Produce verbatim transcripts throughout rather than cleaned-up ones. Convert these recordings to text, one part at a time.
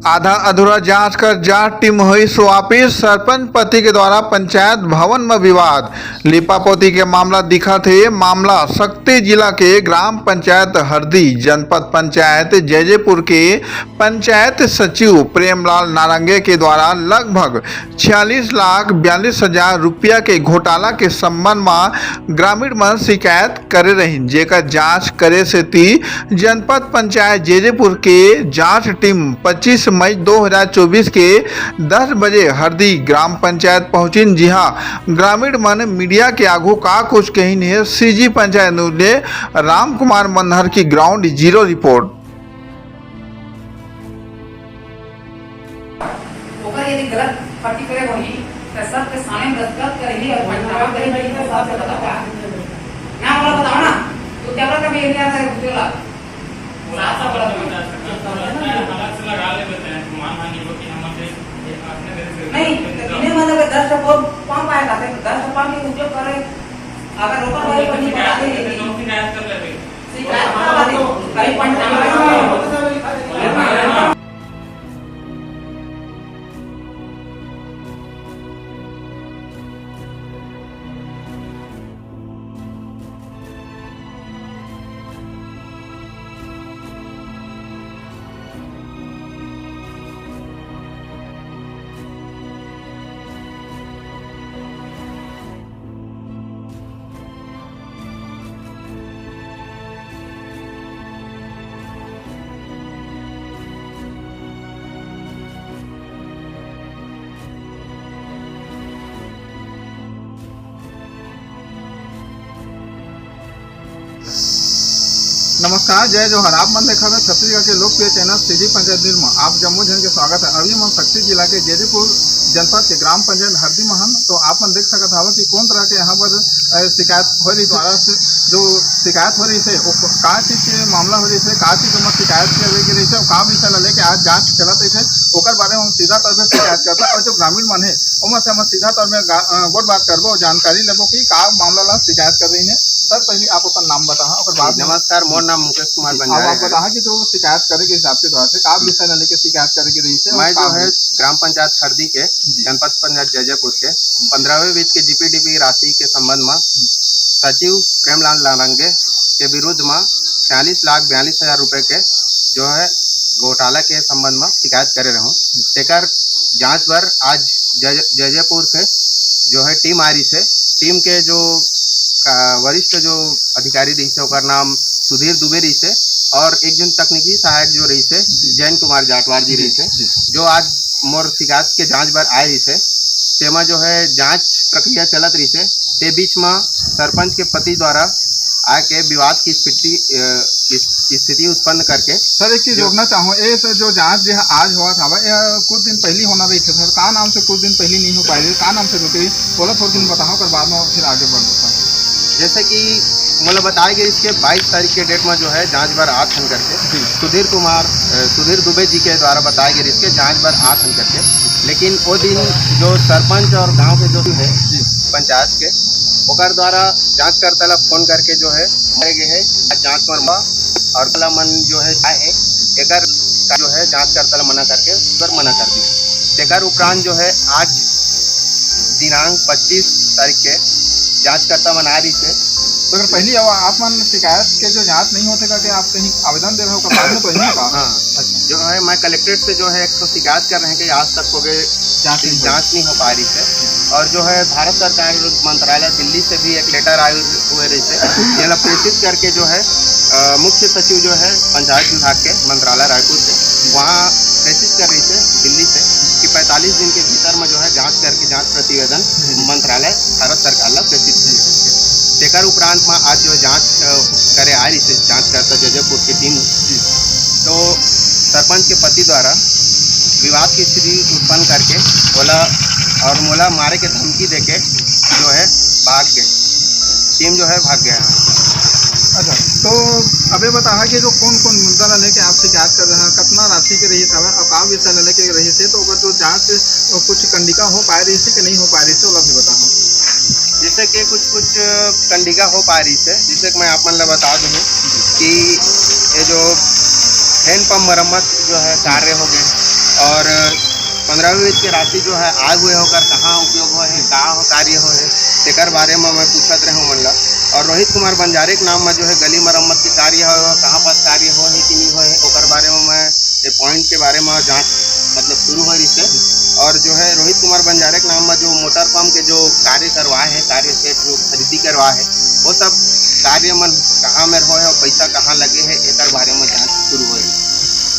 आधा अधूरा जांच कर जांच टीम होइस वापिस। सरपंच पति के द्वारा पंचायत भवन म विवाद, लिपापोती के मामला दिखत हे। मामला सक्ती जिला के ग्राम पंचायत हरदी, जनपद पंचायत जैजेपुर के पंचायत सचिव प्रेमलाल नारंगे के द्वारा लगभग छियालीस लाख बयालीस हजार रुपया के घोटाला के संबंध म ग्रामीण मन शिकायत करे रहिन, जेकर जांच करे सेती जनपद पंचायत जैजेपुर के जांच टीम पच्चीस मई दो हज़ार चउबीस के दस बजे हरदी ग्राम पंचायत पहुंचिन, जिहां ग्रामीण मन मीडिया के आघू का कुछ कहिन हे। सीजी पंचायत न्यूज ले राम कुमार मंधर की ग्राउंड जीरो रिपोर्ट। ओकर यदि गलत फर्जी करे होही, त सबके सामने में दस्तखत करही और पंचनामा करही कि इस हिसाब से बताओ का। ना बोला बताओ ना, तो क्या पता कभी ये नहीं आता है, दूसरे लाख। साफ साफ बोला तुमने। अलग से लगा ले देते हैं, मानहानि हो कि हम अपने, अपने घर से नहीं, तो बिना मतलब के दस ठो पम्प आएगा, तो दस ठो पम्प के उपयोग करे, अगर रोपा वाली पर नहीं बता देंगे कि शिकायत कर लेते हैं। नमस्कार, जय जोहार। आप मन देखत हव छत्तीसगढ़ के लोकप्रिय चैनल सीजी पंचायत न्यूज म। आप जम्मो झन के स्वागत है। अभी हम सक्ती जिला के जैजेपुर जनपद के ग्राम पंचायत हरदी महन, तो आप मन देख सकत हव कि कौन तरह के यहाँ पर, अ, शिकायत हो रही, द्वारा से जो शिकायत हो रही है, वो का चीज के मामला हो रही है, का चीज में शिकायत करे के रही है, का विषय ला लेके आज जांच चलत रही है, ओकर बारे में हम सीधा तौर पे शिकायत करता और जो ग्रामीण मन है, ओमा से हम सीधा तौर में गा-, अ, गोठ बात करबो, जानकारी लेबो कि का मामला ला शिकायत कर रही है। सर, पहले आप अपन नाम बताहा, ओकर बाद में नमस्कार, मोर नाम मुकेश कुमार जी, बंजारे आप है। बताहा कि जो शिकायत करे के हिसाब से द्वारा से का विषय ला लेके शिकायत करे के रही है, मैं जो है ग्राम पंचायत हरदी के, जी। जनपद पंचायत जैजेपुर के, पंद्रहवें वित्त के जीपीडीपी राशि के संबंध में सचिव प्रेमलाल नारंगे के विरुद्ध में छियालीस लाख बयालीस हजार रुपए के जो है घोटाला के संबंध में शिकायत करे रहूं। तेकर जांच बर आज जय-, जैजेपुर से जो है टीम आ रही से, टीम के जो का-, वरिष्ठ जो अधिकारी रही से, ओकर नाम सुधीर दुबे रही से, और एक जन तकनीकी सहायक जो रही से, जी। जयंत कुमार जाटवार जी जी, रही से, जी। जो आज मोर शिकायत के जांच बर आए रही से, तेमा जो है जांच प्रक्रिया चलत रही से, ते बीच में सरपंच के पति द्वारा आके विवाद की स्थिति, अ, की, की स्थिति उत्पन्न करके सर, एक चीज जो रोकना चाहूँ, ये सर, जो जांच जो है आज हुआ था, ये कुछ दिन पहले होना रही थी सर, का नाम से कुछ दिन पहले नहीं हो पाए, का नाम से रुके, थोड़ा थोड़ा दिन बताओ, पर बाद में फिर आगे बढ़ सकता है। जैसे कि मतलब बताया गया, इसके बाईस तारीख के डेट में जो है जांच बर आत हन करके जी। सुधीर कुमार, अ, सुधीर दुबे जी के द्वारा बताया गया, इसके जांच बर आत हन करके, लेकिन वो दिन जो सरपंच और गांव के जो है जी। पंचायत के, ओकर द्वारा जांचकर्ता ला फोन करके जो है मारे गए है, जांच बर मा-, और कला मन जो है आए हैं, एकर का जो है जांचकर्ता ला मना करके, पर मना कर दी। तेकर उपरांत जो है आज दिनांक पच्चीस तारीख के जांचकर्ता मन आ रही से। तो अगर पहली अब आप मन शिकायत के जो जांच नहीं होते का, कि आप कहीं आवेदन दे रहे हो, का बाद में तो नहीं होगा? हाँ। अच्छा। जो है मैं कलेक्ट्रेट से जो है एक ठो शिकायत कर रहे हैं कि आज तक हो गए जांच नहीं हो जांच नहीं हो पा रही से। और जो है भारत सरकार मंत्रालय दिल्ली से भी एक लेटर आए हुए रही से, ये लोग प्रेषित करके जो है, अ, मुख्य सचिव जो है पंचायत विभाग के मंत्रालय रायपुर से, वहाँ प्रेषित कर रही से दिल्ली से कि पैंतालीस दिन के भीतर में जो है जांच करके जांच प्रतिवेदन मंत्रालय भारत सरकार ला प्रेषित किए। तेकर उपरांत में आज जो जांच, अ, करे आ रही से जांचकर्ता जैजेपुर की टीम, तो सरपंच के पति द्वारा विवाद की स्थिति उत्पन्न करके बोला और मोला मारे के धमकी देके जो है भाग गए, टीम जो है भाग गया है। अच्छा, तो अबे बताहा कि जो कौन कौन मुद्दा ला लेके आप शिकायत कर रहे हैं, कितना राशि के रही था और का विषय ला लेके रही से, तो अगर जो जांच, अ, कुछ कंडिका हो पाए रही से कि नहीं हो पाए रही से, वो भी बताहा। जैसे कि कुछ कुछ कंडिका हो पा रही से, जैसे कि मैं आप मन ला बता दूं कि ये जो हैंडपंप मरम्मत जो है कार्य हो गए, और पंद्रह बीस के राशि जो है आए हुए हे, ओकर कहाँ उपयोग होए हे, का कार्य होए हे, तेकर बारे में मैं पूछत रहे हूँ मन ला। और रोहित कुमार बंजारे के नाम में जो है गली मरम्मत के कार्य होए, कहाँ पास कार्य होए हे कि नहीं होए हे, ओकर बारे में मैं ये पॉइंट के बारे में जांच मतलब शुरू होए रहिस हे। और जो है रोहित कुमार बंजारे के नाम में जो मोटर पंप के जो कार्य करवाए हे, कार्य सेट जो खरीदी करवाए हे, वो सब कार्य मन कहाँ में होए हे और पैसा कहाँ लगे हे, एकर बारे में जांच शुरू होए।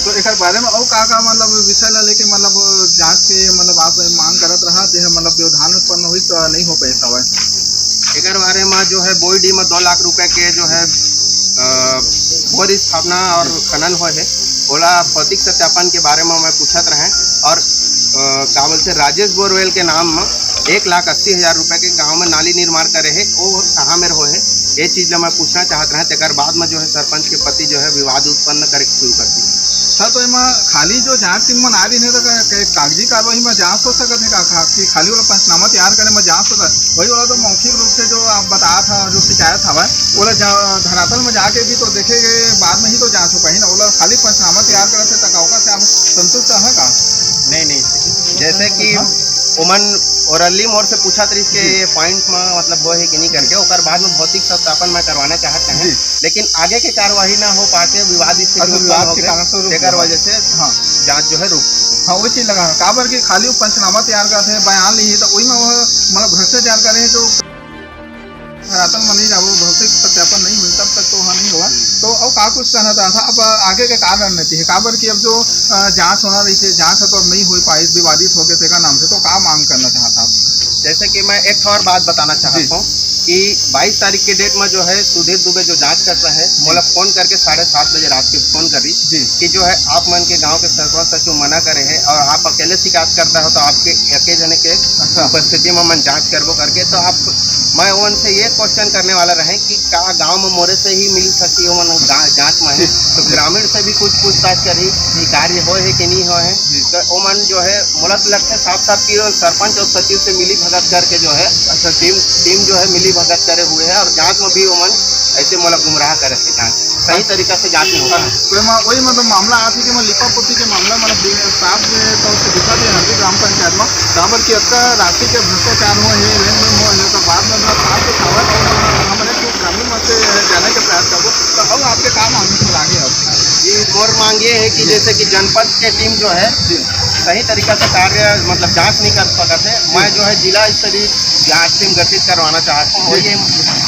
तो एकर बारे में अउ का-का मतलब विषय ला लेके मतलब जांच के मतलब आप मांग करत रहा, जे ह मतलब व्यवधान उत्पन्न होइस त नहीं हो पाइस हवय? एकर बारे में जो है बोईडीह में दो लाख रुपए के जो है, अ, बोर स्थापना और खनन होए हे, ओला भौतिक सत्यापन के बारे में मैं पूछत रहे और, अ, का बोलथे, राजेश बोरवेल के नाम में एक लाख अस्सी हजार रुपए के गांव में नाली निर्माण करे हे, वो कहाँ में होए हे, ये चीज ला मैं पूछना चाहत रहे। तेकर बाद में जो है सरपंच के पति जो है विवाद उत्पन्न करे के शुरू कर दी। सर, तो एमा खाली जो जांच टीम मन आ रही है, तो का, का, कागजी कार्रवाई में जांच हो सकत है का, का, कि खाली वाला पंचनामा तैयार करे में जांच हो सकत? वही वाला तो मौखिक रूप से जो आप बतात हा, जो शिकायत हवय, ओला जा-, धरातल में जाके भी तो देखे के बाद में ही तो जांच हो पाही ना। ओला खाली पंचनामा तैयार करत हे, त का ओकर से आप संतुष्ट है का? नहीं, नहीं, जैसे कि हाँ। ओमन orally मोर से पूछत रहिस के जी। ये पॉइंट में मतलब होए हे कि नहीं करके, ओकर बाद में भौतिक सत्यापन मैं करवाना चाहत रहे। जी। लेकिन आगे के कार्यवाही ना हो पाके विवाद स्थिति अच्छा, उत्पन्न विवाद हो के गए, कारण से रुक तेकर गया। वजह से हाँ। जांच जो है रुक हाँ, वही चीज लगा, काबर कि खाली वो पंचनामा तैयार करत हे, बयान लिही, तो वही में वो मतलब भ्रष्टाचार करे हे, जो धरातल में नहीं जाबो, भौतिक सत्यापन नहीं होई, तब तक तो वहाँ नहीं होगा। हम्म। तो अब का कुछ कहना चाहत हा, अब आगे के का रणनीति है, काबर कि अब जो, अ, जांच होना रही थे, जांच है तो अब नहीं हो पाई, विवादित हो गए तेकर नाम से, तो का मांग करना चाहत हा आप? जैसे कि मैं एक ठो और बात बताना चाहत जी। हूँ कि बाईस तारीख के डेट में जो है सुधीर दुबे जो जांच करता है, जी। मोला फोन करके साढ़े सात बजे रात के फोन करी जी। कि जो है आप मन के गांव के सरपंच सचिव मना करे हैं और आप अकेले शिकायत करता हो तो आपके एके जने के अच्छा। उपस्थिति में मन जांच करबो करके। तो आप, मैं उनसे ये क्वेश्चन करने वाला रहे कि का गांव में मोरे से ही मिल सकती हो मन गा-, जांच में है, तो ग्रामीण से भी कुछ पूछताछ करी कि कार्य होए हे कि नहीं होए हे। जी। तो ओमन जो है, मोला तो लगता है साफ साफ कि वो सरपंच और सचिव से मिली भगत करके जो है, अच्छा। टीम, टीम जो है मिली भगत करे हुए है और जांच में भी ओमन ऐसे मोला गुमराह करे थे, जांच सही तरीका से जांच नहीं होता। तो एमा वही मतलब मामला आथे कि मैं लिपा पोती के मामला मतलब बे-, साफ तौर से दिखा दे हर ग्राम पंचायत में, काबर कि अतका राशि के भ्रष्टाचार हुआ है, लेन देन हुआ है, तो बाद में अपना साफ दिखावा और हमने कुछ ग्रामीण मन से जाने के प्रयास करबो। तो अब आपके का मांग लागे अब? ये मोर मांग ये है कि जी। जैसे कि जनपद के टीम जो है जी। सही तरीका से कार्य मतलब जांच नहीं कर सकत है, जी। मैं जो है जिला स्तरीय जांच टीम गठित करवाना चाहता हूँ। और जी। ये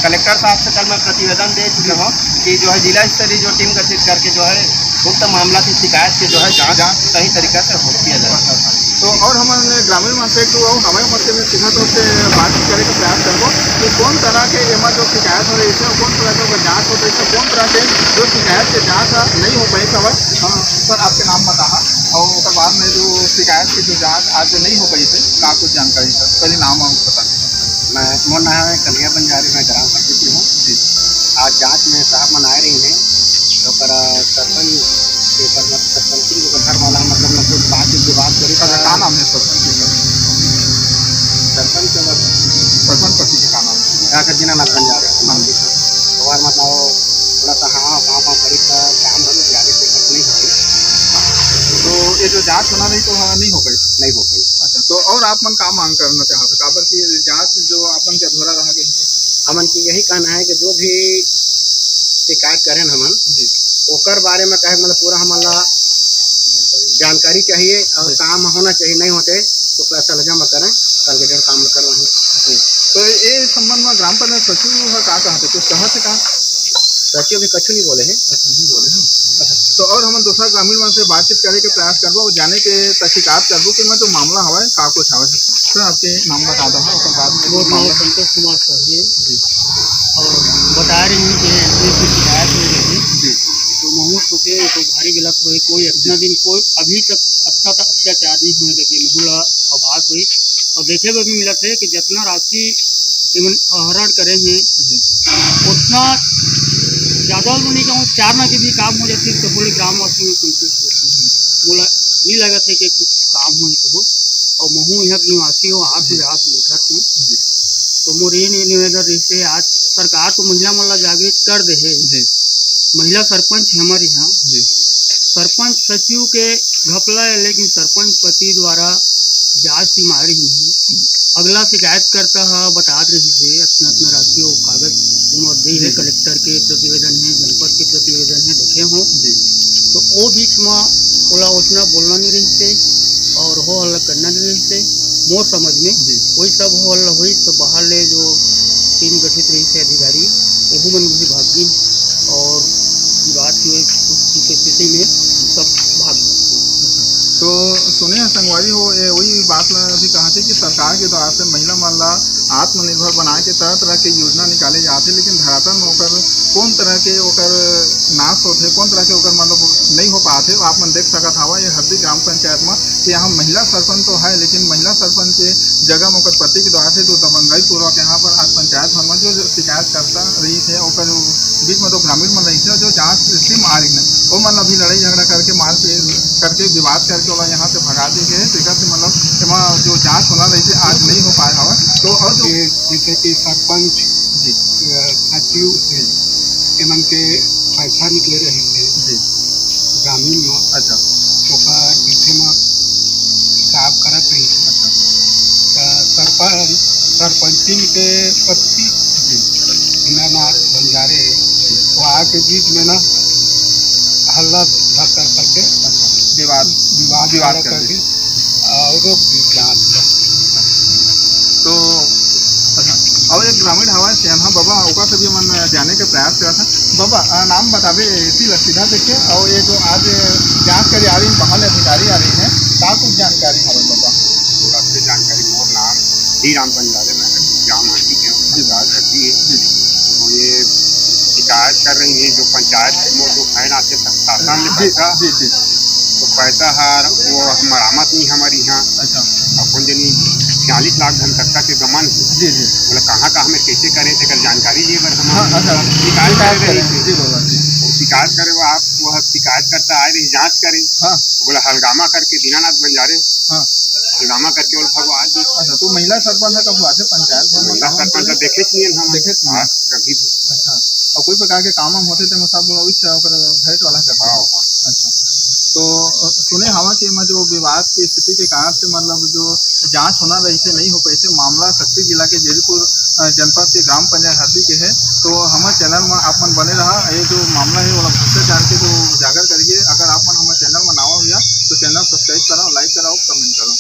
कलेक्टर साहब से कल मैं प्रतिवेदन दे चुका हूँ कि जो है जिला स्तरीय जो टीम गठित करके जो है उक्त मामला की शिकायत के जो है जांच जांच। सही तरीका से हो किया जाए। तो और हमन ग्रामीण मन से एक ठो हमारे मन से भी सीधा तौर से बातचीत करे के प्रयास करबो कि कौन तरह के एमा जो शिकायत हो रही है, कौन तरह के ओकर जांच हो रही है, कौन तरह के जो शिकायत के जांच है नहीं हो पाई हवय। हाँ, सर, आपके नाम बताहा और ओकर बाद में जो शिकायत की जो जांच आज नहीं हो पाई थे, का कुछ जानकारी सर, पहले नाम और पता। मैं, मोर नाम है कन्हैया बंजारी, मैं ग्राम पंचायत हूँ। जी। आज जांच में साहब मन आए रही हैं, तो ओकर सरपंच के ऊपर, मतलब, सरपंच के ऊपर घर वाला, मतलब, मैं कुछ बात की बात करी अच्छा, था। का नाम है सरपंच के? सरपंच का बस सरपंच पति के का नाम है? राजा दीनानाथ बंजारे। हाँ। और, मतलब, थोड़ा सा हाँ, वहाँ, वहाँ करी था, काम हम ज्यादा से कुछ नहीं होती। तो ये जो जांच होना रही तो हाँ, नहीं हो पाई? नहीं हो पाई। अच्छा, तो और आप मन का मांग करना चाहते? काबर की जांच जो आप मन के अधूरा रह गई है? हमन की यही कहना है कि जो भी शिकायत करें हमन, जी। ओकर बारे में कहे, मतलब, पूरा हमन ला जानकारी चाहिए और जी। काम होना चाहिए, नहीं होते तो पैसा ले जमा करें, कल के डेट काम करवाएं। जी। तो ये संबंध में ग्राम पंचायत सचिव ह का कहते, कुछ कहत है का? सचिव भी कछु नहीं बोले हैं। अच्छा, नहीं बोले हैं। अच्छा, तो और हमन दूसरा ग्रामीण मन से बातचीत करे के प्रयास करबो, जाने के तहकीकात करबो कि मैं जो मामला हवय, का कुछ हवय। सर, आपके नाम बता दो, हाँ, ओकर बाद में मोर नाम मामला संतोष कुमार शाही है। जी। और बता रही हूँ कि ऐसी ऐसी शिकायत हो रही थी। जी। तो महूँ सोचे तो भारी गलत हुई, कोई इतना जी। दिन, कोई अभी तक अतना तक अत्याचार नहीं होने लगे, महूँ ला आभास हुई। और देखे बर भी मिलत हे कि जतना राशि एमन आहरण करे हे, जी। ओतना ज्यादा तो नहीं कहूँ, चार ना के भी काम हो जाथे, तो बोले ग्रामवासी में संतुष्ट होथे। मोला नहीं लगत हे कि कुछ काम होही कभू। और महूँ यहाँ के निवासी हूँ, आस जी। में आस में बैठत हूँ। जी। तो मोर ये नि-, निवेदन रहिसे, आज सरकार तो महिला मन ला जागृत कर दे हे। जी। महिला सरपंच हे हमर यहाँ। जी। सरपंच सचिव के घपला है, लेकिन सरपंच पति द्वारा जांच टीम आ रही नहीं। अगला शिकायतकर्ता ह बतात रहिस हे, अतना अतना राशि वो कागज उमर दे हे, जी। कलेक्टर के प्रतिवेदन है, जनपद के प्रतिवेदन है, देखे हो। जी। तो वो बीच में ओला उतना बोलना नहीं रहिस हे और हो हल्ला करना नहीं रहिस हे। मोर समझ में जी। वही सब हो हल्ला हुई तो बाहर ले जो टीम गठित रहिस हे अधिकारी, वो मन भी भाग गई और विवाद की स्थिति में सब भाग गए। तो सुने हैं संगवारी हो, ये वही बात ला अभी कहा थे कि सरकार के द्वारा से महिला मन ला आत्मनिर्भर बनाए के तरह तरह के योजना निकाले जाते, लेकिन धरातल में ओकर कौन तरह के ओकर नाश होथे, कौन तरह के ओकर मतलब नहीं हो पाथे। आप मन देख सकत हवा ये हरदी ग्राम पंचायत में कि यहाँ महिला सरपंच तो है, लेकिन महिला सरपंच के जगह में ओकर पति के द्वारा से जो दबंगई पूर्वक यहाँ पर आज पंचायत भवन में जो शिकायत करता रही थे, ओकर बीच में तो ग्रामीण मन रही थे, जो जांच टीम आ रही है, वो मन अभी लड़ाई झगड़ा करके मारपीट करके विवाद करके ओला यहाँ से भगा दिए गए। तेकर से मतलब एमा जो जांच होना रही थे आज नहीं हो पाए हवा। तो और जो ये जैसे कि सरपंच जी। अ, सचिव जी। एमन के पैसा निकले रहिस हे जी। ग्रामीण म अच्छा। ओकर पीछे म हिसाब करत रहिस हे। अच्छा। त सरपंच, सरपंचिन के पति जी। दीनानाथ बंजारे जी। वो आके बीच में ना हल्ला धक्का करके अच्छा। विवाद विवाद विवाद खड़ा कर कर दी। दी। और भी जांच बा। तो अच्छा, और एक ग्रामीण हवा से हाँ बाबा, ओकर से भी हमन जाने के प्रयास करत हन। बाबा, आ, नाम बताबे इसी ला सीधा देखे, और ये जो आज जांच करे आ रही, बाहर ले अधिकारी आ रही हैं, का कुछ जानकारी हवे बाबा? थोड़ा से जानकारी, मोर नाम ही राम बंजारे, मैं गाँव माटी के हूँ, जी। पंचायत हड्डी है। जी। और ये शिकायत कर रही है, जो पंचायत मोर जो फैन आते शासन में जी, पैसा जी, जी। तो पैसा हर वो मरामत नहीं हमारे यहाँ। अच्छा। अपन जनी छियालीस लाख धन तक के गमन है। जी, जी। बोला कहाँ कहाँ में कैसे करे, तेकर जानकारी लिए बर हम हाँ, अच्छा। शिकायत शिकायत करे करे। रही थी। जी, बाबा, जी। वो शिकायत करे, वो आप वो शिकायत करता आए रही, जांच करे। हाँ। बोला हलगामा करके दीनानाथ बंजारे। हाँ। हलगामा करके बोला भगवान जी। अच्छा, तो महिला सरपंच है कब हुआ थे पंचायत भवन में महिला कहाँ सरपंच होते? तो देखे नहीं हम। देखे नहीं। हाँ, कभी भी। अच्छा। और कोई प्रकार के काम वाम होते ते में सब लोग इच्छा ओकर घर वाला करते हाँ, हैं। हाँ। अच्छा। तो, अ, सुने हवा कि एमा जो विवाद की स्थिति के कारण से मतलब जो जांच होना रही से नहीं हो पाइसे, मामला सक्ती जिला के जीरीपुर, अ, जनपद के ग्राम पंचायत हरदी के है। तो हमर चैनल में आप मन बने रहा, ये जो मामला है वो भ्रष्टाचार के जो उजागर करिए। अगर आप मन हमर चैनल में नवा हुआ तो चैनल सब्सक्राइब कराओ, लाइक कराओ, कमेंट करो।